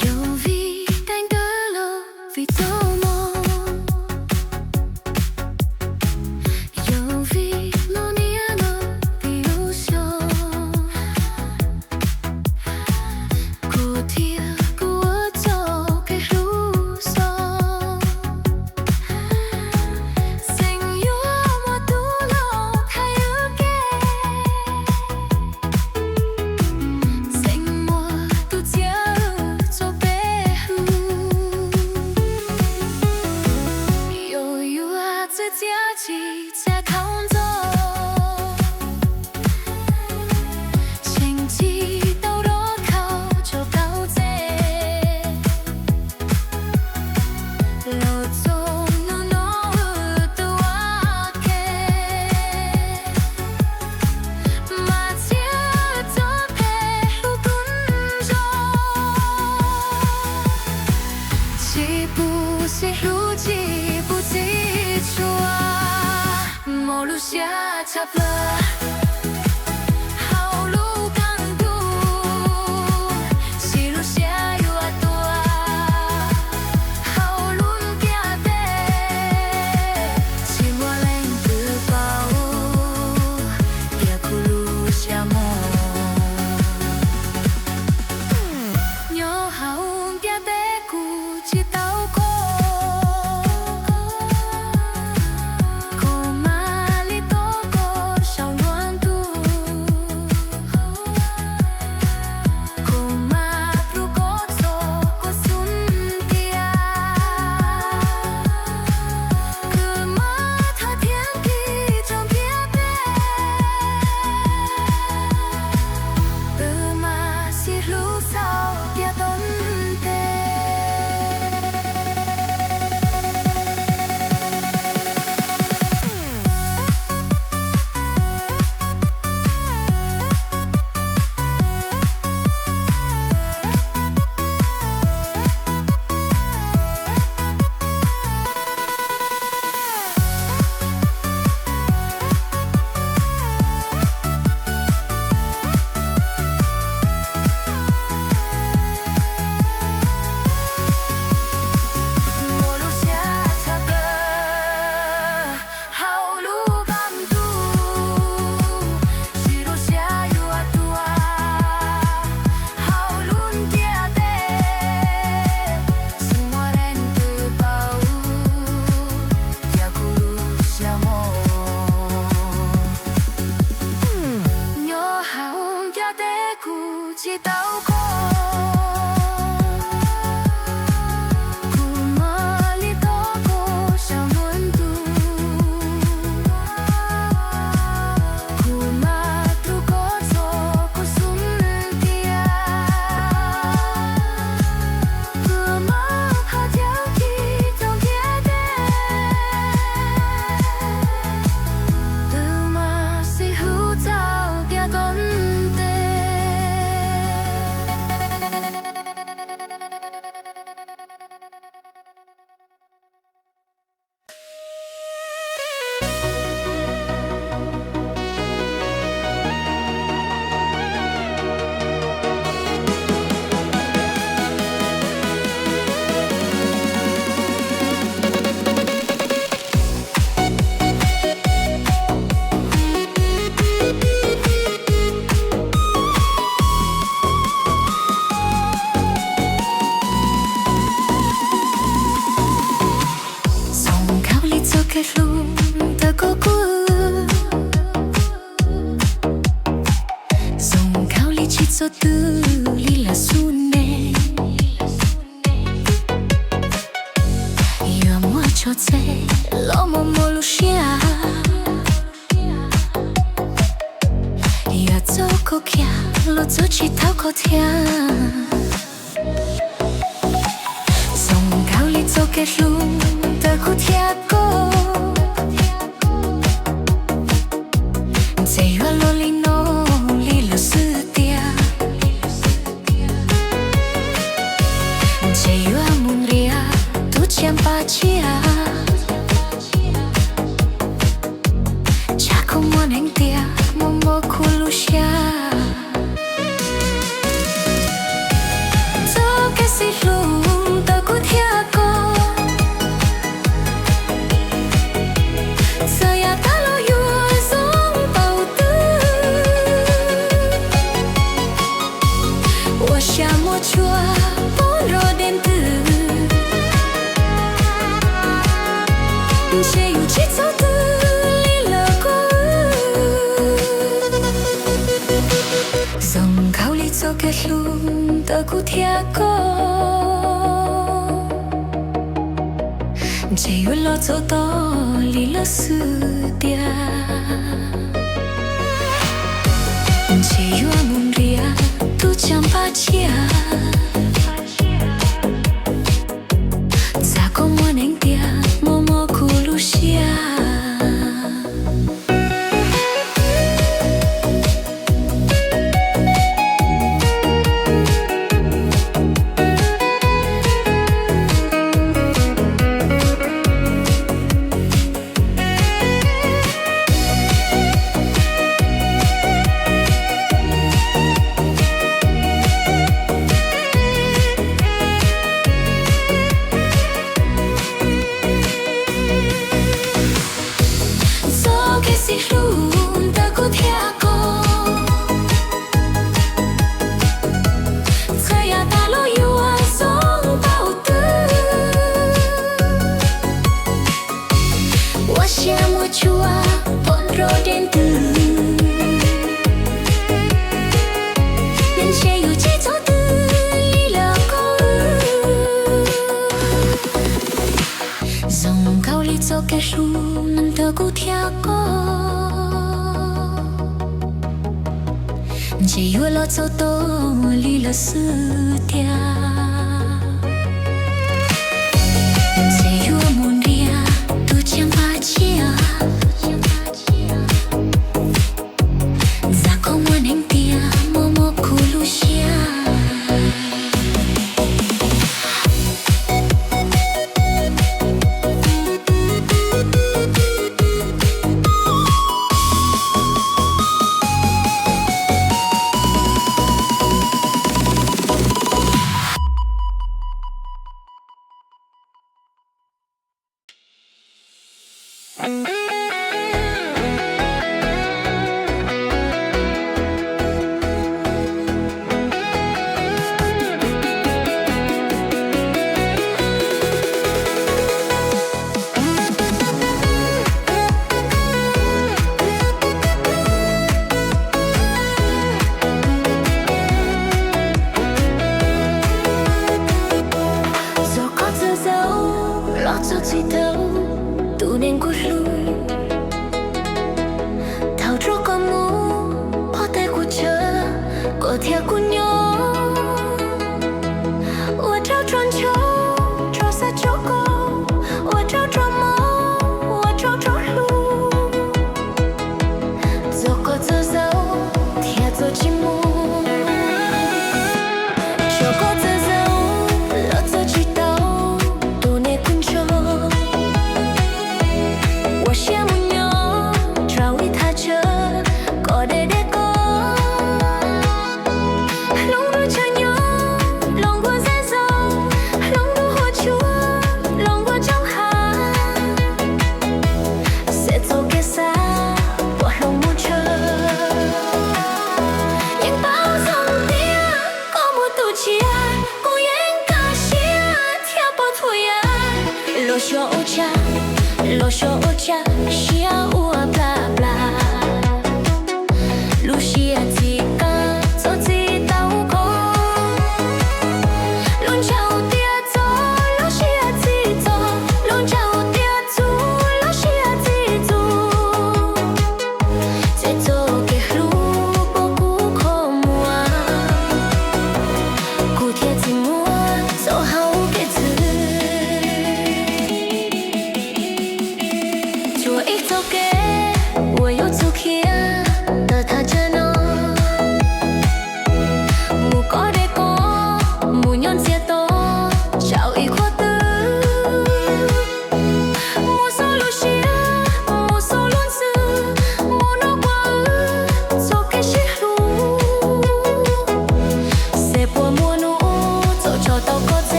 Yuav vim teev kawg los vim tau mog, yuav vim los niaj los vim lub xyoo. Kuv thiab kuv ua txoj kev hlub xov, xeem yuav muaj tus los thaiv wb kev. Xeem muaj tus txiav wb txoj peb hlub. Yuav yuav txwv txiav txim txhaj khaub ntxov, tseem tsis tau rov khau tso tau txej. Los txog hnub no wb twb ua ke, mas txiav txoj peb hlub kub ntxov. Tsis pub sib hlub tsis pub sib tshua, mob lub siab tshaj plaws hauv lub qab ntuj. Siv lub siab yuav tuag hauv lub ntiaj teb, tsis muaj leej twg paub tias kuv lub siab mob. Nyob hauv ntiaj teb kuv tsis tau koj, kuv mam li tau koj saum nruab ntug. Kuv mam rub koj txog kuv xub ntiag, kuv mam thov thiab nqhis rau ntiaj teb, wb mam sib hlub txog tiam tom ntej. Mob lub siab tshaj plaws hauv lub qab ntuj, siv lub siab yuav tuag hauv lub ntiaj teb, tsis muaj leej twg paub tias kuv lub siab mob. Nyob hauv ntiaj teb kuv tsis tau koj, kuv mam li tau koj saum nruab ntug. Kuv mam rub koj txog kuv xub ntiag, kuv mam thov thiab nqhis rau ntiaj teb, wb mam sib hlub txog tiam tom ntej. Zoo nkaus li txoj kev hlub ntawm koj kuv, zoo nkaus li tsis txog twg li lawm xwb ne. Yuav muab tso tseg los mus mus lub siab, yuav txo koj kiag los txo tsis tau koj thiab. Zoo nkaus li txoj kev hlub ntawm kuv thiab koj, ntshe yuav luaj li no li lawm xwb tiag. Ces yuav mus nrhiav tus txiaj npab tsiaj, tsam koj muaj neeg tiag muaj muaj kuv lub siab. Txoj kev xis hlub ntawm kuv thiab koj, txawm yav tas los yuav zoo npaum twg. Ua xya muaj tshua poob nrog dej ntws, ntshe yus tsis txhob twg li lawm koj. Zoo nkaus li txoj kev hlub ntawm kuv thiab koj, ntshe yuav los txog tod li lawm xwb tiag. Ntshe yuav mus nrhiav tus txiaj npab tsiaj, tsam koj muaj neeg tiag muaj muaj kuv lub siab. Txoj kev xis hlub ntawm kuv thiab koj, txawm yav tas los yuav zoo npaum twg. Ua xya muaj tshua poob nrog dej ntws, ntshe yus tsis txhob twg li lawm koj. Zoo nkaus li txoj kev hlub ntawm kuv thiab koj, ntshe yuav los txog tod li lawm xwb tiag. Ntshe yuav mus nrhiav tus txiaj npab tsiaj, tsam koj muaj neeg tiag muaj muaj kuv lub siab. Txog koj txawm zaum los txog txij thaum, tus neeg kuv hlub. Thaum rau koj mus, pov tes kuv chaw, koj thiab kuv nyob. Ua rau rau ntshaw, rau xav rau koj, ua rau rau mob, ua rau rau hlub. Txog koj txawm zaum thiab txawm tsis mus, txog koj txawm zaum los txawm tsis tau, tus neeg kuv ntshaw. Ua siab mus nyob rau ib thaj chaw kom deb deb koj. Hloov dua chaw nyob los nkuaj zej zos, hloov dua hauv tsua los nkuaj tsoob hav. Xav txoj kev xav puas hloov mus ntshaw, yeej paub zoo tias koj muaj tus tshiab, kuv yeej kaj siab thiab pov txhua yam. Los xyov ua cas, los xyov ua cas siab ua plam plam. Lub siab txij qab txhob txij tau koj, los ntshaw tias txog lub siab txij txog, los ntshaw tias txog lub siab txij txog. Txawm txoj kev hlub puab kuv kho muag, kuv thiaj tsis muaj txoj hau kev txwv. Tsuas ib txoj kev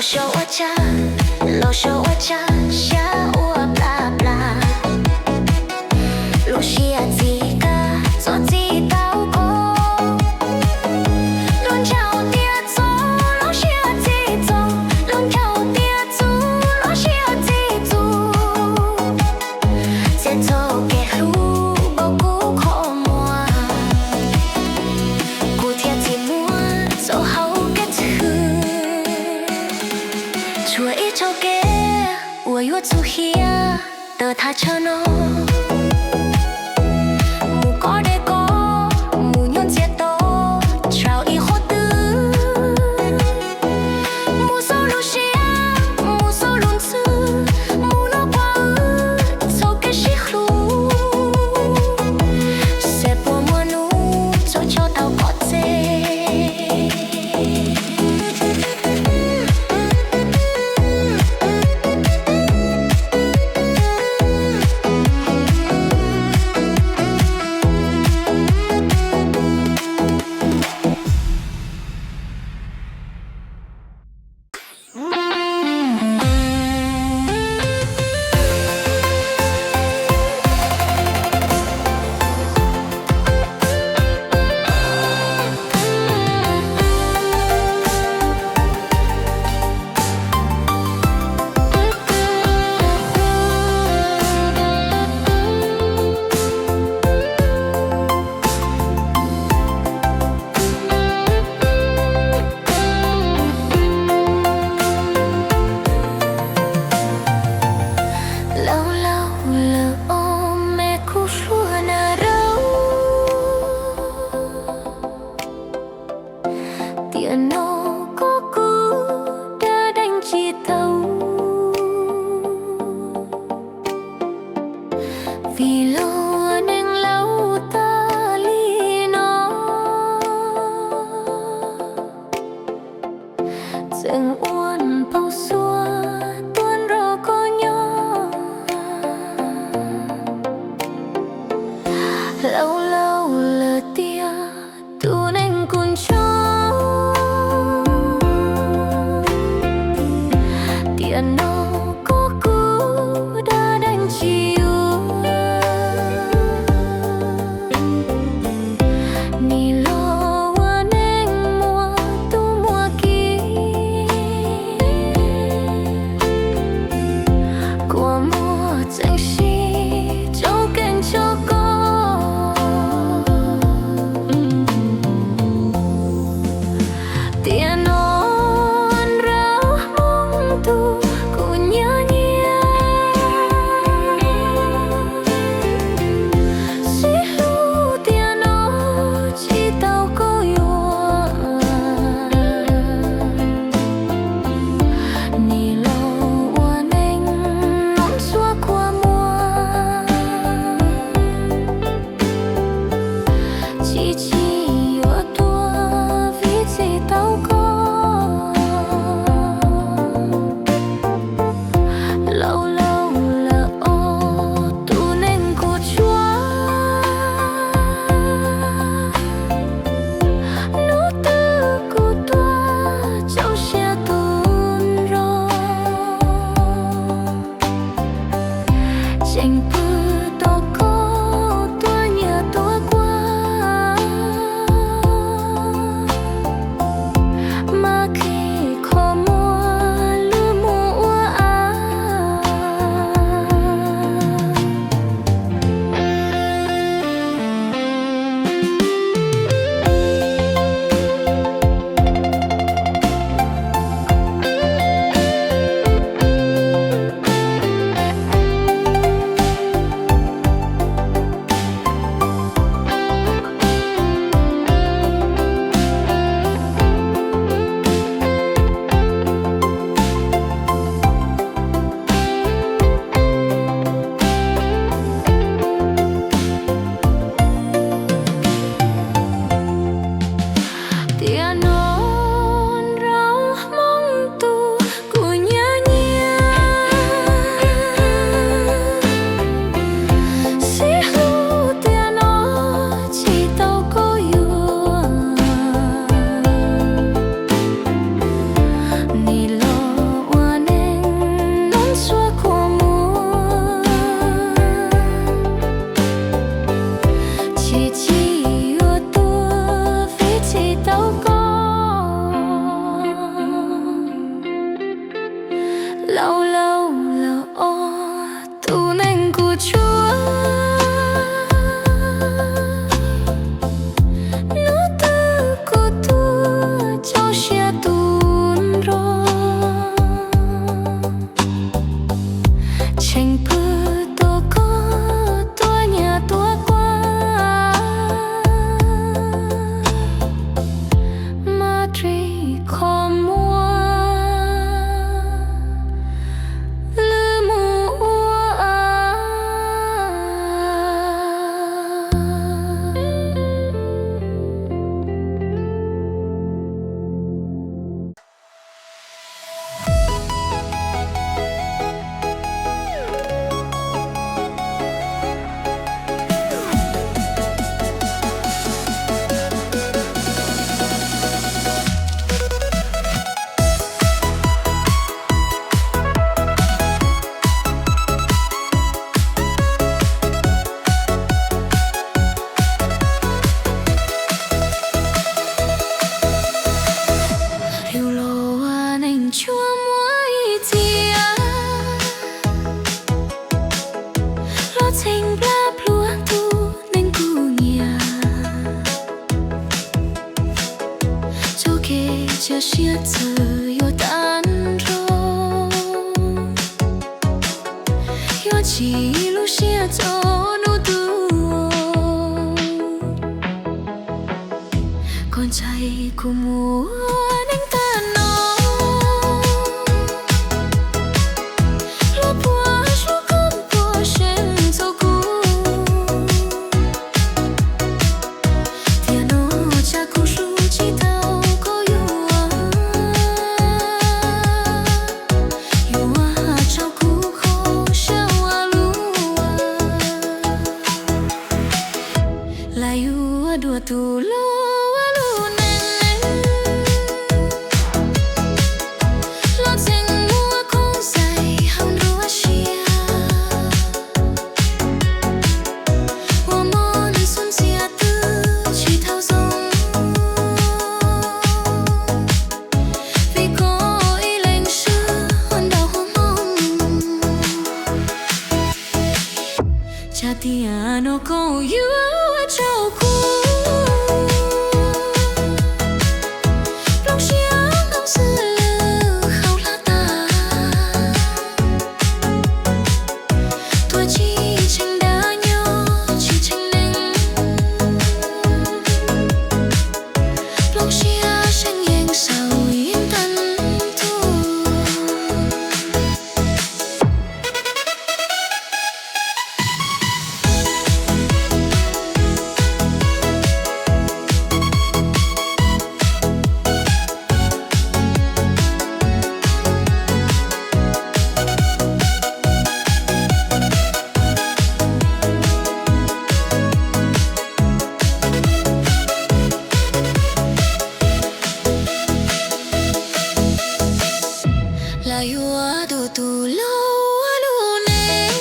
Sau ua tsawg, los sau ua tsawg, xyab ua plas plas. Lub siab txij kawg, txom txim tau koj. Lub ntshaus tias txom, lub siab txij txom, lub ntshaus tias txom, lub siab txij txom. Txia txoj kev hlub npaum kuv qhov muag, kuv thiaj tsis muaj txoj hau kev txwv. Tshuav ib txoj kev uas yuav txum hiab, tawm thaj chaw no mus koj deb koj, mus nyob ntxias to, tsaus ib qhov twg, mus xaus lub siab, mus xaus lub ntxhw, mus los pom wb txoj kev sib hlub, xyov puas muaj hnub txog tso tau koj txeg. Laus laus lawm os me kuv hluas na rau. Tiam no koj kuj dab deev tsis tau, vim luag neej laus tag li no. Txeem ua npau suav tuaj nrog koj nyob. Laus laus lawm tiag tus neeg kuv ntshaw, tiam no koj kuj dab deev tsis yuav. Nim los ua neej muaj tub muaj ki, kua muag tseem sib tso keej tso koj. Tiam no nrog Hmoob tus kuv nyiam nyiam, sib hlub tiam no tsis tau koj yuav. Nim los ua neej ntxhua kua muag, tsis tsis yuav tuag vim txim tau koj. Laus laus lawm os tus neeg kuv tshuav, hnub twg kuv tuag rau siab tu nrog, tseem pw tos koj tuaj nyiag tuaj kuaj. Cas siab txawv yuav tag nrho, yuav tsis lub siab tso nub tuaj. Koj ntshai kuv muaj neej tag no, luag puas hlub koj puas seev txog kuv. Tiam no tsam kuv hlub tsis tau koj yuav, yuav tso kuv kho siab ua luaj. Lam yuav dua tus hlub ua lub neej, los txeeb ua khoom xaiv hauv nruab siab, ua mob nws xub ntxiab twb tsis tau zoo, vim koj ib leeg swb ua ntaus hauv hmoov. Tsam tiam no koj yuav ua tsaug kuv, plooj siab ntoo xwb lwm hauv hlab tas, tuag tsis tsheej dab, nyob tsis tsheej neeg, plooj siab seev yeej xaus yeej tag nrho. Lam yuav dua tus hlub ua lub neej,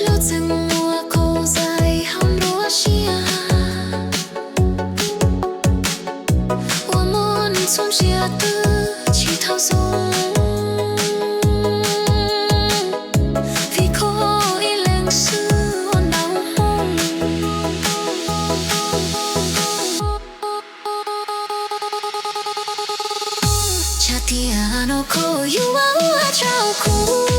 los txeeb ua khoom xaiv hauv nruab siab, ua mob nws xub ntxiab twb tsis tau zoo, vim koj ib leeg swb ua ntaus hmoov. Tsam tiam no koj yuav ua tsaug kuv,